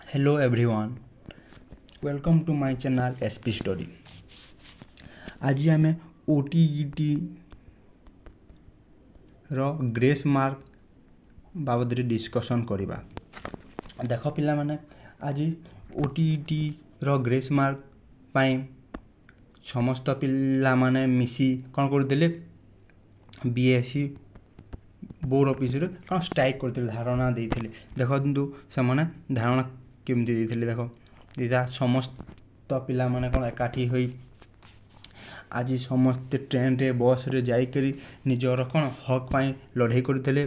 Hello everyone, welcome to my channel SP Study. ଆଜି ଆମେ OTET ର ଗ୍ରେସ୍ ମାର୍କ ବାବଦରେ ଡିସ୍କସନ୍ କରିବା। ଦେଖ ପିଲାମାନେ, ଆଜି OTET ର ଗ୍ରେସ୍ ମାର୍କ ପାଇଁ ସମସ୍ତ ପିଲାମାନେ ମିଶି କ'ଣ କରୁଥିଲେ? ବିଏସ୍ଇ ବୋର୍ଡ଼ ଅଫିସରେ କ'ଣ ଷ୍ଟ୍ରାଇକ୍ କରିଥିଲେ, ଧାରଣା ଦେଇଥିଲେ। ଦେଖନ୍ତୁ, ସେମାନେ ଧାରଣା କେମିତି ଦେଇଥିଲେ। ଦେଖ ଏଇଟା, ସମସ୍ତ ପିଲାମାନେ କ'ଣ ଏକାଠି ହୋଇ ଆଜି ସମସ୍ତେ ଟ୍ରେନରେ, ବସ୍ରେ ଯାଇକରି ନିଜର କ'ଣ ହକ୍ ପାଇଁ ଲଢ଼େଇ କରିଥିଲେ।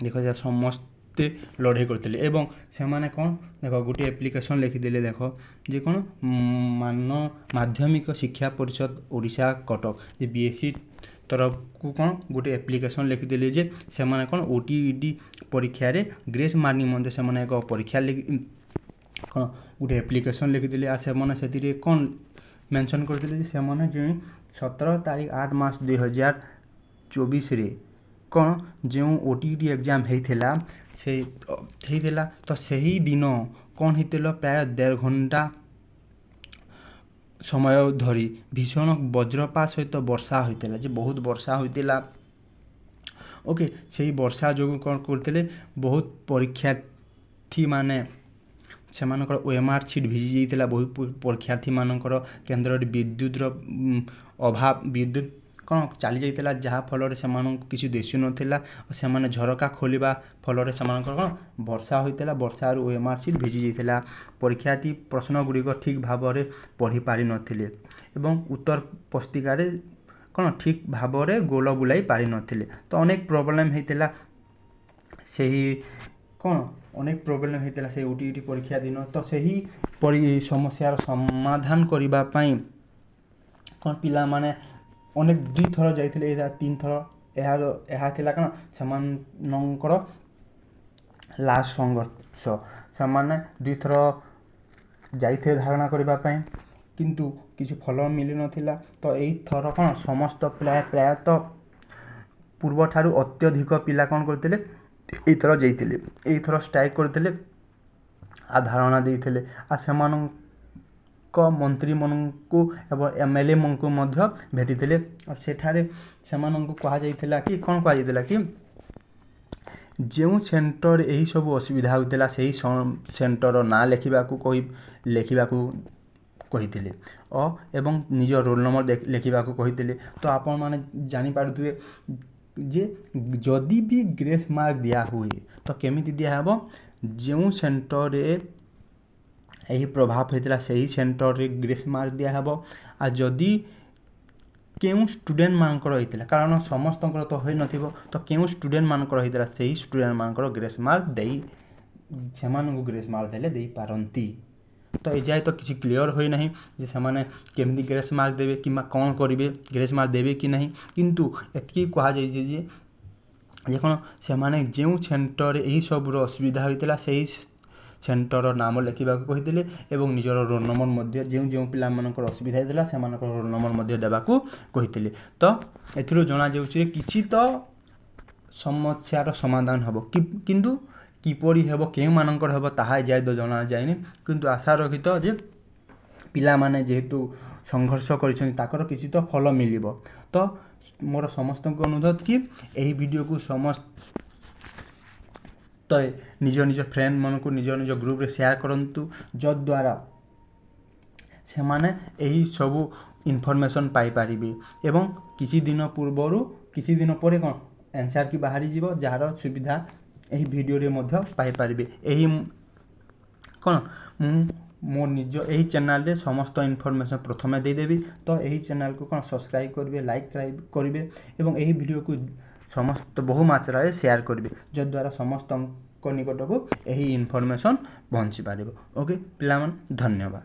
ଦେଖ, ସମସ୍ତେ ଲଢ଼େଇ କରିଥିଲେ ଏବଂ ସେମାନେ କ'ଣ, ଦେଖ, ଗୋଟିଏ ଆପ୍ଲିକେସନ୍ ଲେଖିଦେଲେ। ଦେଖ ଯେ କ'ଣ ମାନ ମାଧ୍ୟମିକ ଶିକ୍ଷା ପରିଷଦ, ଓଡ଼ିଶା, କଟକ, ଯେ ବିଏସ୍ଇ ତରଫକୁ କ'ଣ ଗୋଟିଏ ଆପ୍ଲିକେସନ୍ ଲେଖିଦେଲେ ଯେ ସେମାନେ କ'ଣ OTET ପରୀକ୍ଷାରେ ଗ୍ରେସ୍ ମାର୍କ ନିମନ୍ତେ ସେମାନେ ଏକ ପରୀକ୍ଷା କ'ଣ ଗୋଟେ ଆପ୍ଲିକେସନ୍ ଲେଖିଦେଲେ। ଆଉ ସେମାନେ ସେଥିରେ କ'ଣ ମେନସନ୍ କରିଥିଲେ ଯେ ସେମାନେ ଯେଉଁ 17 ତାରିଖ 8 ମାସ 2024ରେ କ'ଣ ଯେଉଁ OTET exam ହେଇଥିଲା, ସେ ହେଇଥିଲା, ତ ସେହି ଦିନ କ'ଣ ହେଇଥିଲା? ପ୍ରାୟ ଦେଢ଼ ଘଣ୍ଟା ସମୟ ଧରି ଭୀଷଣ ବଜ୍ରପାତ ସହିତ ବର୍ଷା ହୋଇଥିଲା, ଯେ ବହୁତ ବର୍ଷା ହୋଇଥିଲା। ଓକେ, ସେଇ ବର୍ଷା ଯୋଗୁଁ କ'ଣ କରୁଥିଲେ, ବହୁତ ପରୀକ୍ଷାର୍ଥୀମାନେ ସେମାନଙ୍କର OMR seat ଭିଜି ଯାଇଥିଲା। ବହୁ ପରୀକ୍ଷାର୍ଥୀମାନଙ୍କର କେନ୍ଦ୍ରରେ ବିଦ୍ୟୁତର ଅଭାବ, ବିଦ୍ୟୁତ କ'ଣ ଚାଲି ଯାଇଥିଲା, ଯାହାଫଳରେ ସେମାନଙ୍କୁ କିଛି ଦିଶୁନଥିଲା। ସେମାନେ ଝରକା ଖୋଲିବା ଫଳରେ ସେମାନଙ୍କର କ'ଣ ବର୍ଷା ହୋଇଥିଲା, ବର୍ଷାରୁ OMR seat ଭିଜି ଯାଇଥିଲା। ପରୀକ୍ଷାର୍ଥୀ ପ୍ରଶ୍ନ ଗୁଡ଼ିକ ଠିକ୍ ଭାବରେ ପଢ଼ି ପାରିନଥିଲେ ଏବଂ ଉତ୍ତର ପୁସ୍ତିକାରେ କ'ଣ ଠିକ୍ ଭାବରେ ଗୋଲ ବୁଲାଇ ପାରିନଥିଲେ। ତ ଅନେକ ପ୍ରୋବ୍ଲେମ୍ ହେଇଥିଲା, ସେହି କ'ଣ ଅନେକ ପ୍ରୋବ୍ଲେମ୍ ହେଇଥିଲା ସେଇ OTET ପରୀକ୍ଷା ଦିନ। ତ ସେହି ପରି ସମସ୍ୟାର ସମାଧାନ କରିବା ପାଇଁ କ'ଣ ପିଲାମାନେ ଅନେକ ଦୁଇଥର ଯାଇଥିଲେ, ଏଇଟା ତିନି ଥର। ଏହା ଥିଲା କ'ଣ ସେମାନଙ୍କର ଲାଷ୍ଟ ସଂଘର୍ଷ। ସେମାନେ ଦୁଇଥର ଯାଇଥିଲେ ଧାରଣା କରିବା ପାଇଁ, କିନ୍ତୁ କିଛି ଫଳ ମିଳିନଥିଲା। ତ ଏଇଥର କ'ଣ ସମସ୍ତ ପ୍ରାୟତଃ ପୂର୍ବଠାରୁ ଅତ୍ୟଧିକ ପିଲା କ'ଣ କରିଥିଲେ? ଏଇଥର ଯାଇଥିଲେ, ଏଇଥର ଷ୍ଟ୍ରାଇକ୍ କରିଥିଲେ ଆଉ ଧାରଣା ଦେଇଥିଲେ। ଆଉ ସେମାନଙ୍କ ମନ୍ତ୍ରୀମାନଙ୍କୁ ଏବଂ MLA ମାନଙ୍କୁ ମଧ୍ୟ ଭେଟିଥିଲେ। ଆଉ ସେଠାରେ ସେମାନଙ୍କୁ କୁହାଯାଇଥିଲା କି, କ'ଣ କୁହାଯାଇଥିଲା କି ଯେଉଁ ସେଣ୍ଟରରେ ଏହିସବୁ ଅସୁବିଧା ହେଉଥିଲା, ସେହି ସେଣ୍ଟରର ନାଁ ଲେଖିବାକୁ କହିଥିଲେ ଏବଂ ନିଜ ରୋଲ୍ ନମ୍ବର ଲେଖିବାକୁ କହିଥିଲେ। ତ ଆପଣମାନେ ଜାଣିପାରୁଥିବେ ଯେ ଯଦି ବି ଗ୍ରେସ୍ ମାର୍କ ଦିଆହୁଏ, ତ କେମିତି ଦିଆହେବ? ଯେଉଁ ସେଣ୍ଟରରେ ଏହି ପ୍ରଭାବ ହେଇଥିଲା, ସେହି ସେଣ୍ଟରରେ ଗ୍ରେସ୍ ମାର୍କ ଦିଆହେବ। ଆଉ ଯଦି କେଉଁ ଷ୍ଟୁଡ଼େଣ୍ଟମାନଙ୍କର ହେଇଥିଲା, କାରଣ ସମସ୍ତଙ୍କର ତ ହୋଇନଥିବ, ତ କେଉଁ ଷ୍ଟୁଡ଼େଣ୍ଟମାନଙ୍କର ହେଇଥିଲା, ସେହି ଷ୍ଟୁଡ଼େଣ୍ଟମାନଙ୍କର ଗ୍ରେସ୍ ମାର୍କ ଦେଇ, ସେମାନଙ୍କୁ ଗ୍ରେସ୍ ମାର୍କ ଦେଲେ ଦେଇପାରନ୍ତି। ତ ଏଯାଏ ତ କିଛି କ୍ଲିଅର୍ ହୋଇନାହିଁ ଯେ ସେମାନେ କେମିତି ଗ୍ରେସ୍ ମାର୍କ ଦେବେ କିମ୍ବା କ'ଣ କରିବେ, ଗ୍ରେସ୍ ମାର୍କ ଦେବେ କି ନାହିଁ। କିନ୍ତୁ ଏତିକି କୁହାଯାଇଛି ଯେ କ'ଣ ସେମାନେ ଯେଉଁ ସେଣ୍ଟରରେ ଏହିସବୁର ଅସୁବିଧା ହୋଇଥିଲା, ସେହି ସେଣ୍ଟରର ନାମ ଲେଖିବାକୁ କହିଥିଲେ ଏବଂ ନିଜର ରୋଲ୍ ନମ୍ବର ମଧ୍ୟ, ଯେଉଁ ଯେଉଁ ପିଲାମାନଙ୍କର ଅସୁବିଧା ହେଇଥିଲା, ସେମାନଙ୍କର ରୋଲ୍ ନମ୍ବର ମଧ୍ୟ ଦେବାକୁ କହିଥିଲେ। ତ ଏଥିରୁ ଜଣାଯାଉଛି ଯେ କିଛି ତ ସମସ୍ୟାର ସମାଧାନ ହେବ, କିନ୍ତୁ କିପରି ହେବ, କେଉଁମାନଙ୍କର ହେବ, ତାହା ଏଯାଏ ତ ଜଣାଯାଇନି। କିନ୍ତୁ ଆଶା ରଖିତ ଯେ ପିଲାମାନେ ଯେହେତୁ ସଂଘର୍ଷ କରିଛନ୍ତି, ତାଙ୍କର କିଛି ତ ଫଳ ମିଳିବ। ତ ମୋର ସମସ୍ତଙ୍କୁ ଅନୁରୋଧ କି ଏହି ଭିଡ଼ିଓକୁ ସମସ୍ତ ନିଜ ନିଜ ଫ୍ରେଣ୍ଡମାନଙ୍କୁ, ନିଜ ନିଜ ଗ୍ରୁପରେ ସେୟାର କରନ୍ତୁ, ଯଦ୍ୱାରା ସେମାନେ ଏହି ସବୁ ଇନଫର୍ମେସନ୍ ପାଇପାରିବେ। ଏବଂ କିଛି ଦିନ ପୂର୍ବରୁ, କିଛି ଦିନ ପରେ କ'ଣ ଆନ୍ସର୍ କି ବାହାରିଯିବ, ଯାହାର ସୁବିଧା ଏହି ଭିଡ଼ିଓରେ ମଧ୍ୟ ପାଇପାରିବେ। ଏହି କ'ଣ ମୁଁ ମୋ ନିଜ ଏହି ଚ୍ୟାନେଲରେ ସମସ୍ତ ଇନଫର୍ମେସନ୍ ପ୍ରଥମେ ଦେଇଦେବି। ତ ଏହି ଚ୍ୟାନେଲକୁ କ'ଣ ସବସ୍କ୍ରାଇବ୍ କରିବେ, ଲାଇକ୍ କରିବେ ଏବଂ ଏହି ଭିଡ଼ିଓକୁ ସମସ୍ତ ବହୁ ମାତ୍ରାରେ ସେୟାର କରିବେ, ଯଦ୍ୱାରା ସମସ୍ତଙ୍କ ନିକଟକୁ ଏହି ଇନଫର୍ମେସନ୍ ପହଞ୍ଚି ପାରିବ। ଓକେ ପିଲାମାନେ, ଧନ୍ୟବାଦ।